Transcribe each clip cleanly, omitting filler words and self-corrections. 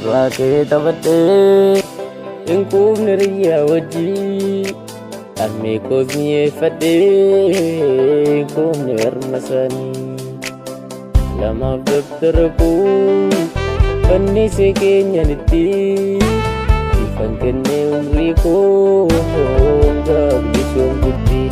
Carraa kee taphadhee hin quufne riyyaa wajjii harmee koos mi'eeffadhee hin quufne harma isaanii. Lamaaf dabtara koo fannisee keenyanitti ifan kennee umrii koo gaabbisoon guddii.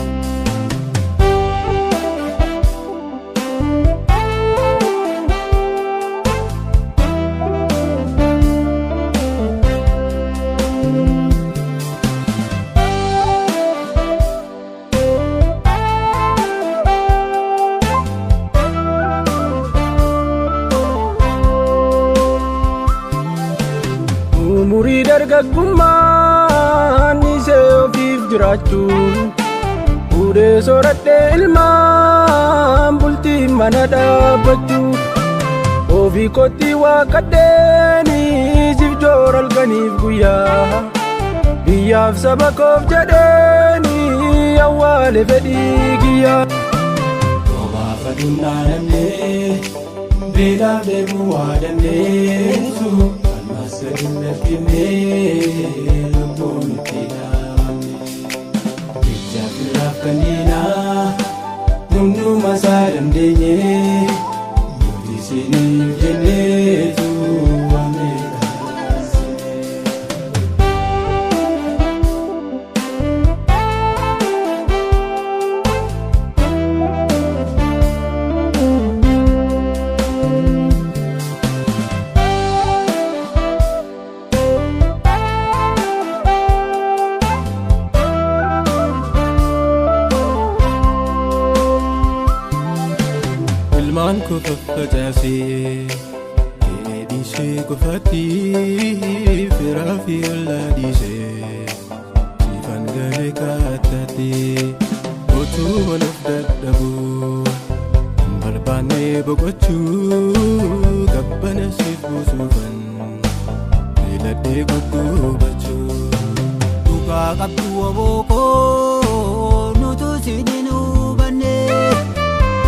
Umurii dargaggummaan isee ofiif jiraachuu fuudhee soradhee ilmaan bultii mana dhaabbachuu ofii kootti waaqadheeni siif joora halkaniif guyyaa biyyaaf saba koof jedheeni awwaale fedhii kiyyaa. Roobaa faduun dhaanamnee beelaaf dheebuu waa dandeessu ammas gadi hin lakkifnee lubbuun itti dhaabamne. Jecha firaaf kanneenaa hunduma isaa dandeenye nuti isiniif jenneetu waan meeqa. Ilmaan koo faffacaasee dheedhiisee qofaatti firaa fi ollaa dhiisee siifan galee kaattaatti utuu waluuf dadhabu hin barbaanne boqochuu qabbana siif buusuufan filadhee gugguubachuu. Dhugaa qabdu obookoo nutu isin hubanne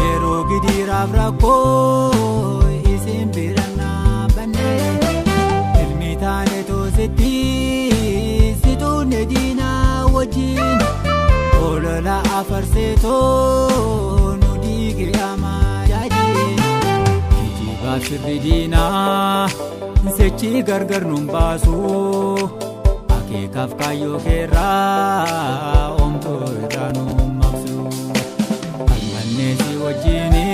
yeroo gidiraaf rakkoo isin bira dhaabbanne ilmi taane toositti situunne diinaa wajjin olola afarseetoo nu diige amaajaajin kijibaaf sirri diinaa sechi gargar nun baasu. Akeekaaf kaayyoo keerraa oomtuu irraa nu maqsu. Falmannee si wajjini